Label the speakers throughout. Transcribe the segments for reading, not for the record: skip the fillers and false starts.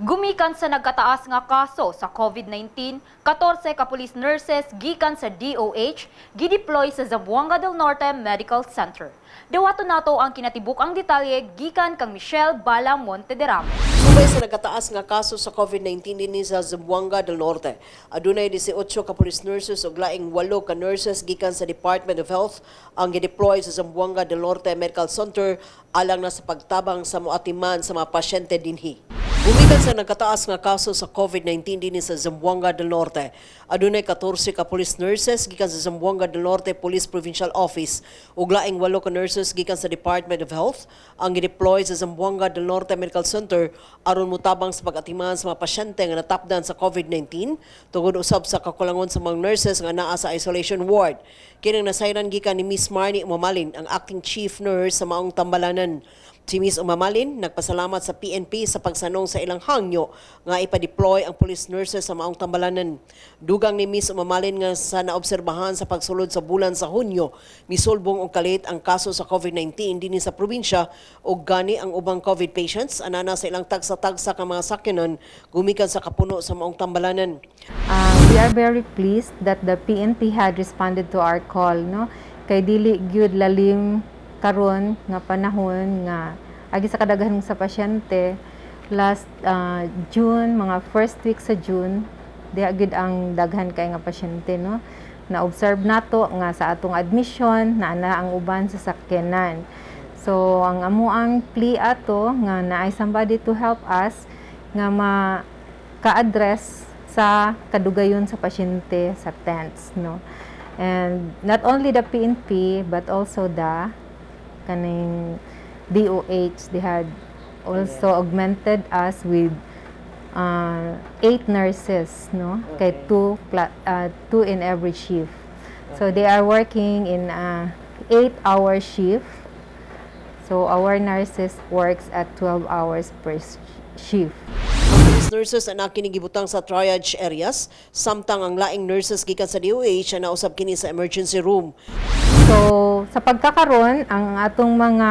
Speaker 1: Gumikan sa nagkataas nga kaso sa COVID-19, 14 ka police nurses gikan sa DOH gideploy sa Zamboanga del Norte Medical Center. Dawato nato ang kinatibuk-ang detalye gikan kang Michelle Bala Montederamo.
Speaker 2: Subay sa nagkataas nga kaso sa COVID-19 dinhi sa Zamboanga del Norte, adunay 18 ka police nurses ug laing 8 ka nurses gikan sa Department of Health ang gideploy sa Zamboanga del Norte Medical Center alang na sa pagtabang sa moatiman sa mga pasyente dinhi. Gumikan sa nagkataas nga kaso sa COVID-19 dinhi sa Zamboanga del Norte, adunay 14 ka police nurses gikan sa Zamboanga del Norte Police Provincial Office ug laing 8 ka nurses gikan sa Department of Health ang gideploy sa Zamboanga del Norte Medical Center aron motabang sa pag-atiman sa mga pasyente nga natapdan sa COVID-19 tungod usab sa kakulangon sa mga nurses nga naa sa isolation ward. Kining nasayran gikan ni Miss Marnie Umamalin, ang acting chief nurse sa maong tambalanan. Si Ms. Umamalin nagpasalamat sa PNP sa pagsanong sa ilang hangyo nga ipa-deploy ang police nurses sa maong tambalanan. Dugang ni Ms. Umamalin nga sa naobserbahan sa pagsulod sa bulan sa Hunyo, misulbong og kalit ang kaso sa COVID-19 dinhi sa probinsya ug gani ang ubang COVID patients anana sa ilang tagsa-tagsa ka mga sakyanan gumikan sa kapuno sa maong tambalanan.
Speaker 3: We are very pleased that the PNP had responded to our call, no? Kay dili gyud lalim karon nga panahon nga agi sa kadaghan sa pasyente last June, mga first week sa June, diha gyud ang daghan kay nga pasyente, no? Na-observe nato nga sa atong admission naa na ang uban sa sakyanan. So ang amo ang plea ato nga naay somebody to help us nga ma ka-address sa kadugayon sa pasyente sa tents, no? And not only the PNP but also the kaning DOH, they had also augmented us with eight nurses, no? Kay two in every shift. So they are working in a 8-hour shift. So our nurses works at 12 hours per shift.
Speaker 2: Ang police nurses ang kini gibutang sa triage areas, samtang ang laing nurses gikan sa DOH ang nausab kini sa emergency room.
Speaker 3: So, sa pagkakaron, ang atong mga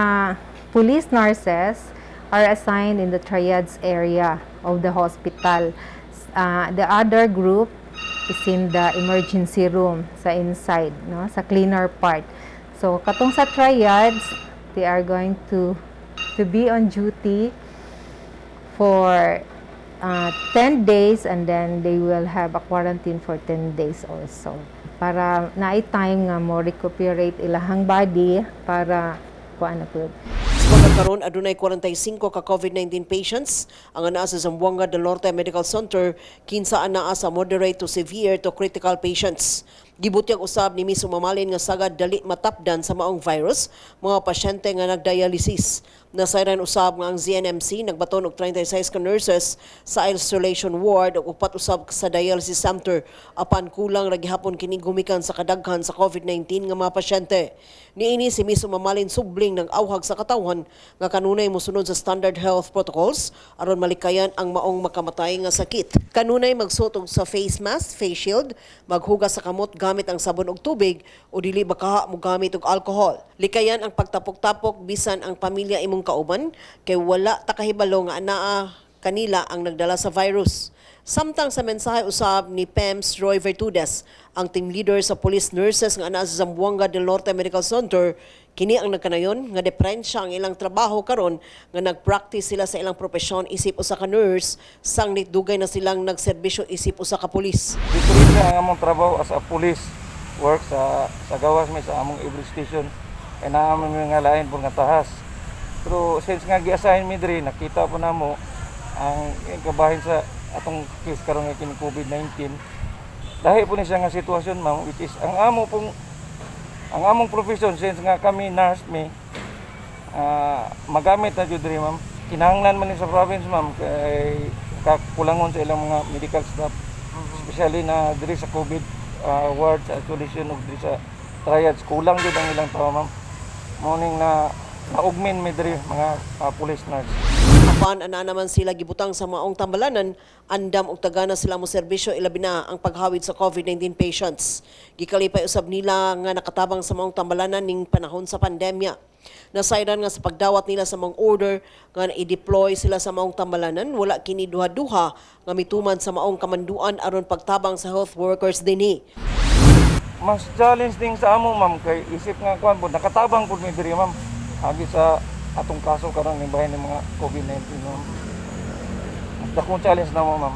Speaker 3: police nurses are assigned in the triage area of the hospital. The other group is in the emergency room sa inside, no, sa cleaner part. So, katong sa triage, they are going to be on duty for 10 days and then they will have a quarantine for 10 days also para naay time nga mo recuperate ilahang body para kuan na pud.
Speaker 2: Sa pagkakaroon, adunay 45 ka COVID-19 patients ang anaa sa Zamboanga del Norte Medical Center, kinsa anaa sa moderate to severe to critical patients. Gibutyag usab ni Ms. Umamalin nga sagad dali matapdan sa maong virus mga pasyente nga nagdialysis. Nasayran usab nga ang ZNMC nagbaton og 36 ka nurses sa isolation ward ug upat usab sa dialysis center, apan kulang ra gihapon kini gumikan sa kadaghan sa COVID-19 nga mga pasyente. Niini si Ms. Umamalin subling nag-awhag sa katawhan nga kanunay mosunod sa standard health protocols aron malikayan ang maong makamatay nga sakit. Kanunay magsuot og sa face mask, face shield, maghugas sa kamot gamit ang sabon ug tubig o dili bakaha mo gamit og alcohol. Likayan ang pagtapok-tapok bisan ang pamilya imong kauban kay wala ta kahibalo nga anaa kanila ang nagdala sa virus. Samtang sa mensahe usab ni PEMS Roy Vertudes, ang team leader sa police nurses nga anaa sa Zamboanga del Norte Medical Center, kini ang nagkanayon nga diferensya ang ilang trabaho karon nga nagpractice sila sa ilang propesyon isip usa ka nurse sanglit dugay na silang nagserbisyo isip usa ka pulis.
Speaker 4: Diferensya ang among trabaho as a police work sa gawas mi sa among every station kay naa mi nga lain pud nga tahas. Pero since nga gi-assign mi diri, nakita po namo ang kabahin sa atong case karon nga kini COVID-19. Lahi po ni siya nga sitwasyon, ma'am, which is ang among profession, since nga kami nurse mi, magamit na jud diri, ma'am. Kinahanglan man ni sa province, ma'am, kay kakulangon sa ilang mga medical staff, especially na diri sa COVID ward, sa isolation ug diri sa triage, kulang jud ang ilang tao, ma'am. Morning na na-augment mi diri mga police nurse.
Speaker 2: Apan ana naman sila gibutang sa maong tambalanan, andam og tagana sila mo serbisyo, ilabi na ang paghawid sa COVID-19 patients. Gikalipay usab nila nga nakatabang sa maong tambalanan ning panahon sa pandemya. Nasayran nga sa pagdawat nila sa maong order nga i-deploy sila sa maong tambalanan, wala kini duha-duha nga mituman sa maong kamanduan aron pagtabang sa health workers dinhi.
Speaker 4: Mas challenge din sa amo, ma'am, kay isip nga kuan po nakatabang pud mi diri, ma'am, agi sa atong kaso karon ng bahin ng mga COVID-19, ma'am. Mas dakong challenge na mo, ma'am.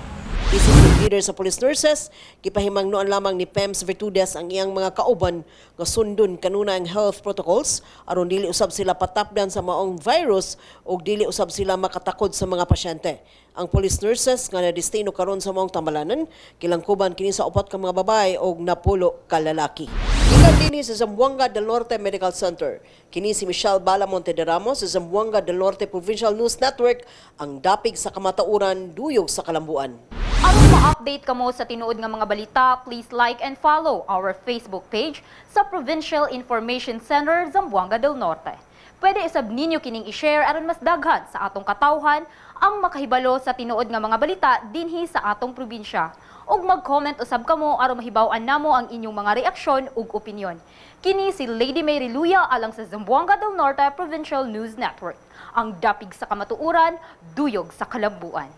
Speaker 2: Isip team leader sa police nurses, gipahimangnoan lamang ni Pems Virtudes ang iyang mga kauban nga sundon kanuna ang health protocols aron dili usab sila patapdan sa maong virus ug dili usab sila makatakod sa mga pasyente. Ang police nurses nga nadestino karon sa maong tambalanan, kilangkuban kini sa upat ka mga babae ug 10 ka lalaki. Gikan dinhi sa Zamboanga del Norte Medical Center, kini si Michelle Bala Montederamos sa Zamboanga del Norte Provincial News Network, ang dapig sa kamatuoran, duyog sa kalambuan.
Speaker 1: Aron ma-update kamo sa tinuod nga mga balita, please like and follow our Facebook page sa Provincial Information Center, Zamboanga del Norte. Pwede usab ninyo kining i-share aron mas daghan sa atong katawhan ang makahibalo sa tinuod nga mga balita dinhi sa atong probinsya. Ug mag-comment usab kamo aron mahibaw-an namo ang inyong mga reaksyon ug opinyon. Kini si Lady Mary Luya alang sa Zamboanga del Norte Provincial News Network. Ang dapig sa kamatuoran, duyog sa kalambuan.